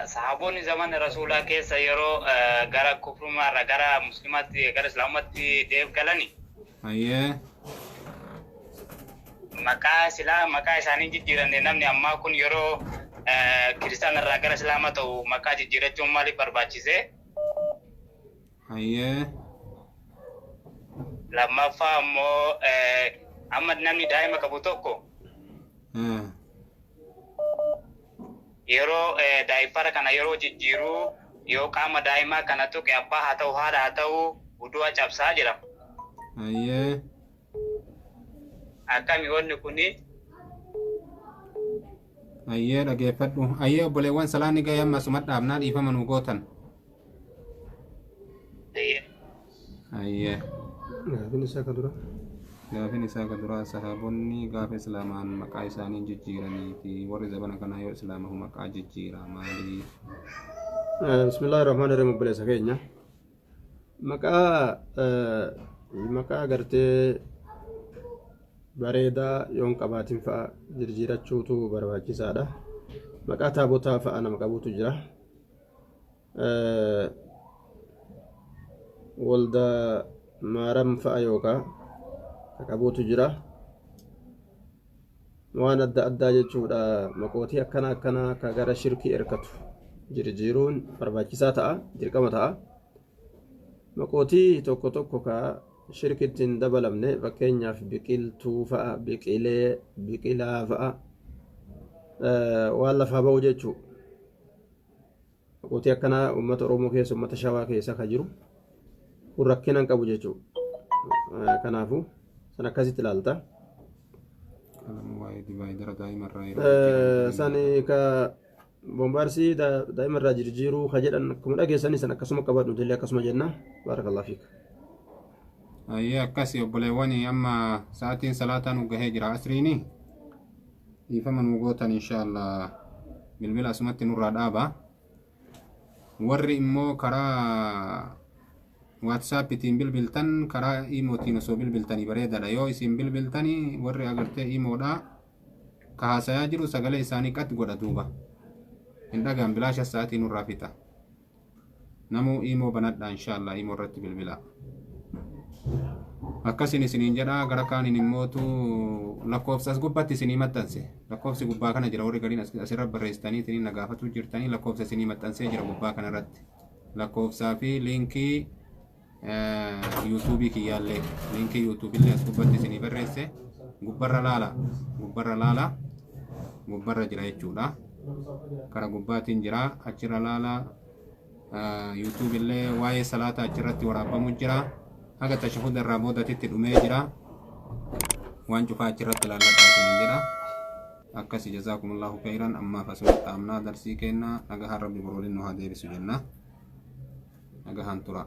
Sahaboonni zamana rasuulaa keessa yeroo gara kufrumaarra gara muslimaatti gara islaamummaatti deeb galani. Ayyee. Maqaa silaa maqaa isaanii jijjiiranne namni ammaa kun yeroo kiristaanarraa gara islaama ta'u maqaa jijjiirachuun maaliif barbaachise? Ayyee. Lammaffaa ammoo amma namni daa'ima qabu tokko yeroo daa'iffara kana yeroo jijjiiruu yoo qaama daa'imaa kana tuqe abbaa haa ta'u haadha haa ta'u udu'a cabsaa jedhama. Ayyee. Akkami wanni kuni? Ayyee dhageeffadhu. Ayyee obboleewwan salaanni gahee amma asuma dhaabnaa dhiifama nu gootan. Ayyee. Gaafin isaa ka dura. Gaafin isaa ka duraa sahaabonni gaafa islaamaan maqaa isaanii jijjiiranii fi warri zabana kanaa yoo islaamahu maqaa jijjiira maali? Bismillaahi rahmaani rahiim obboleessa keenya. Maqaa maqaa gartee bareedaa yoon qabaatin fa'a jijjiirachuutu barbaachisaadha. Maqaa taabotaa fa'a nama qabutu jira. Walda maaram fa'a yookaan qabuutu jira. Waan adda addaa jechuudha. Maqootii akkana akkanaa akka gara shirkii erkatu jijjiiruun barbaachisaa ta'a, dirqama ta'a. Maqootii tokko tokko ka shirkitti hin dabalamne fakkeenyaaf biqiltuu fa'a, biqilee, biqilaa fa'a waan lafaa ba'u jechuu. Maqootii akkanaa uummata Oromoo keessa, uummata Shawaa keessa ka jiru kun rakkina hin qabu jechuu. Kanaafuu san akkasitti ilaalta. San ka bombaarsii daa'imarraa jijjiiruu ka jedhan akkuma dhageessanii san akkasuma qabadhu illee akkasuma jenna. Baarakallahu fiik. Ayyee akkasi obboleewwan amma sa'aatiin salaataa nu gahee jira asriini. Dhiifama nu gootan inshaallah bilbila asumatti nurraa dhaaba. Warri immoo karaa waatsaappiitiin bilbiltan karaa iimootiin osoo bilbiltanii bareedaadha. Yoo isin bilbiltanii warri agartee iimoodha ka haasayaa jiru sagalee isaanii qat godha duuba. Hin dhagaan bilaasha sa'aatii nurraa fixa. Namuu iimoo banadha inshaallah iimoo irratti bilbila. Akkasin isiniin jedha gara kaaniin immootu lakkoofsa as gubbaatti isinii maxxanse. Lakkoofsi gubbaa kana jira warri gariin asirra barreessitanii isiniin na gaafatu jirtanii lakkoofsa isinii maxxansee jira gubbaa kanarratti. Lakkoofsaa fi liinkii yuutuubii kiyyaallee liinkii yuutuubillee as gubbatti isinii barreesse gubbarra laala gubbarra laala gubbarra jira jechuudha. Kara gubbaatiin jira achirra laala yuutuubillee waa'ee salaataa achirratti waraabamu jira. Haga tashahuda irraa boodatitti dhumee jira. Waan cufaa achirratti laalladhaa isiniin jedha. Akkasi jazaakumullahu khayran ammaaf asumatti dhaabnaa darsii kennaa nagahaan rabbi borooliin nu haa deebisu jenna. Nagahaan tura.